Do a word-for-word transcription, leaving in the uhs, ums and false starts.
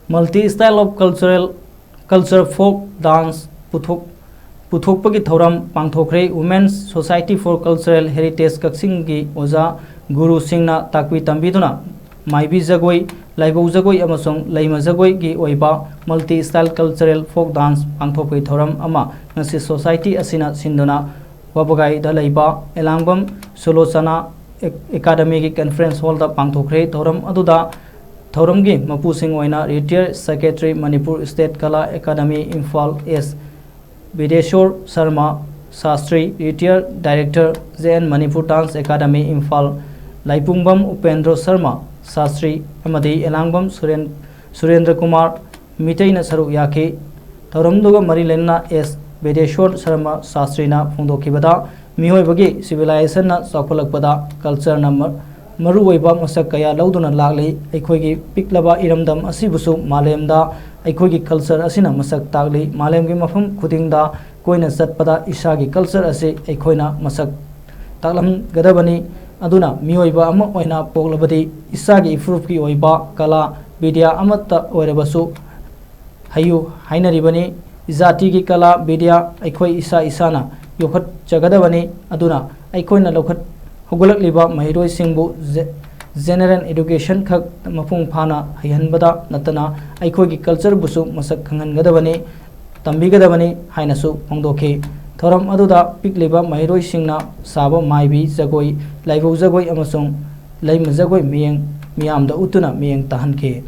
Multi style of cultural culture folk dance ꯄꯨꯊꯣꯛ ꯄꯨꯊꯣꯛꯄꯒꯤ ꯊꯧꯔꯝ ꯄꯥꯡꯊꯣꯛꯈ꯭ꯔꯦ꯫ Women's Society for Cultural Heritage ꯀꯛꯆꯤꯡꯒꯤ ꯑꯣꯖꯥ ꯒꯨꯔꯨꯁꯤꯡꯅ ꯇꯥꯛꯄꯤ ꯇꯝꯕꯤꯗꯨꯅ ꯃꯥꯏꯕꯤ ꯖꯒꯣꯏ, ꯂꯥꯏꯕꯧ ꯖꯒꯣꯏ ꯑꯃꯁꯨꯡ ꯂꯩꯃ ꯖꯒꯣꯏꯒꯤ ꯑꯣꯏꯕ multi style cultural folk dance ꯄꯥꯡꯊꯣꯛꯄꯒꯤ ꯊꯧꯔꯝ ꯑꯃ ꯉꯁꯤ society ꯑꯁꯤꯅ ꯁꯤꯟꯗꯨꯅ ꯋꯥꯕꯒꯥꯏꯗ ꯂꯩꯕ ꯑꯦꯂꯥꯡꯕꯝ ꯁꯨꯂꯣꯆꯅꯥ ꯑꯦ-, ꯑꯦꯀꯥꯗꯃꯤꯒꯤ conference hallꯗ ꯄꯥꯡꯊꯣꯛꯈ꯭ꯔꯦ꯫ ꯊꯧꯔꯝ ꯑꯗꯨꯗ ꯊꯧꯔꯝꯒꯤ ꯃꯄꯨꯁꯤꯡ ꯑꯣꯏꯅ retired secretary Manipur State Kala Academy Imphal S ꯕꯤꯗꯦꯁꯣꯔ Sharma Shastri, retired director J N Manipur Dance Academy Imphal, ꯂꯥꯏꯄꯨꯡꯕꯝ ꯎꯄꯦꯟꯗ꯭ꯔꯣ Sharma Shastri ꯑꯃꯗꯤ ꯑꯦꯂꯥꯡꯕꯝ ꯁꯨꯔꯦꯟ-, ꯁꯨꯔꯦꯟꯗ꯭ꯔ ꯀꯨꯃꯥꯔ ꯃꯤꯇꯩꯅ ꯁꯔꯨꯛ ꯌꯥꯈꯤ꯫ ꯊꯧꯔꯝꯗꯨꯒ ꯃꯔꯤ ꯂꯩꯅꯅ ꯑꯦꯁ ꯕꯤꯗꯦꯁꯣꯔ ꯁꯔꯃ ꯁꯥꯁꯇ꯭ꯔꯤꯅ ꯐꯣꯡꯗꯣꯛꯈꯤꯕꯗ, ꯃꯤꯑꯣꯏꯕꯒꯤ civilizationꯅ ꯆꯥꯎꯈꯠꯂꯛꯄꯗ cultureꯅ ꯃ-, ꯃꯔꯨꯑꯣꯏꯕ ꯃꯁꯛ ꯀꯌꯥ ꯂꯧꯗꯨꯅ ꯂꯥꯛꯂꯤ꯫ ꯑꯩꯈꯣꯏꯒꯤ ꯄꯤꯛꯂꯕ ꯏꯔꯝꯗꯝ ꯑꯁꯤꯕꯨꯁꯨ ꯃꯥꯂꯦꯝꯗ ꯑꯩꯈꯣꯏꯒꯤ culture ꯑꯁꯤꯅ ꯃꯁꯛ ꯇꯥꯛꯂꯤ꯫ ꯃꯥꯂꯦꯝꯒꯤ ꯃꯐꯝ ꯈꯨꯗꯤꯡꯗ ꯀꯣꯏꯅ ꯆꯠꯄꯗ ꯏꯁꯥꯒꯤ culture ꯑꯁꯤ ꯑꯩꯈꯣꯏꯅ ꯃꯁꯛ ꯇꯥꯛꯂꯝꯒꯗꯕꯅꯤ꯫ ꯑꯗꯨꯅ ꯃꯤꯑꯣꯏꯕ ꯑꯃ ꯑꯣꯏꯅ ꯄꯣꯛꯂꯕꯗꯤ ꯏꯁꯥꯒꯤ ꯏꯐꯨꯔꯨꯞꯀꯤ ꯑꯣꯏꯕ ꯀꯂꯥ ꯕꯤꯗ꯭ꯌꯥ ꯑꯃꯠꯇ ꯑꯣꯏꯔꯕꯁꯨ ꯍꯩꯌꯨ ꯍꯥꯏꯅꯔꯤꯕꯅꯤ꯫ ꯖꯥꯇꯤꯒꯤ ꯀꯂꯥ ꯕꯤꯗ꯭ꯌꯥ ꯑꯩꯈꯣꯏ ꯏꯁꯥ ꯏꯁꯥꯅ ꯌꯣꯛꯈꯠꯆꯒꯗꯕꯅꯤ꯫ ꯑꯗꯨꯅ ꯑꯩꯈꯣꯏꯅ ꯂꯧꯈꯠ-, ꯍꯧꯒꯠꯂꯛꯂꯤꯕ ꯃꯍꯩꯔꯣꯏꯁꯤꯡꯕꯨ ꯖꯦ-, general education ꯈꯛ ꯃꯄꯨꯡ ꯐꯥꯅ ꯍꯩꯍꯟꯕꯗ ꯅꯠꯇꯅ ꯑꯩꯈꯣꯏꯒꯤ cultureꯕꯨꯁꯨ ꯃꯁꯛ ꯈꯪꯍꯟꯒꯗꯕꯅꯤ, ꯇꯝꯕꯤꯒꯗꯕꯅꯤ ꯍꯥꯏꯅꯁꯨ ꯐꯣꯡꯗꯣꯛꯈꯤ꯫ ꯊꯧꯔꯝ ꯑꯗꯨꯗ ꯄꯤꯛꯂꯤꯕ ꯃꯍꯩꯔꯣꯏꯁꯤꯡꯅ ꯁꯥꯕ ꯃꯥꯏꯕꯤ ꯖꯒꯣꯏ, ꯂꯥꯏꯕꯧ ꯖꯒꯣꯏ ꯑꯃꯁꯨꯡ ꯂꯩꯃ ꯖꯒꯣꯏ ꯃꯤꯌꯦꯡ ꯃꯤꯌꯥꯝꯗ ꯎꯠꯇꯨꯅ ꯃꯤꯠꯌꯦꯡ ꯇꯥꯍꯟꯈꯤ꯫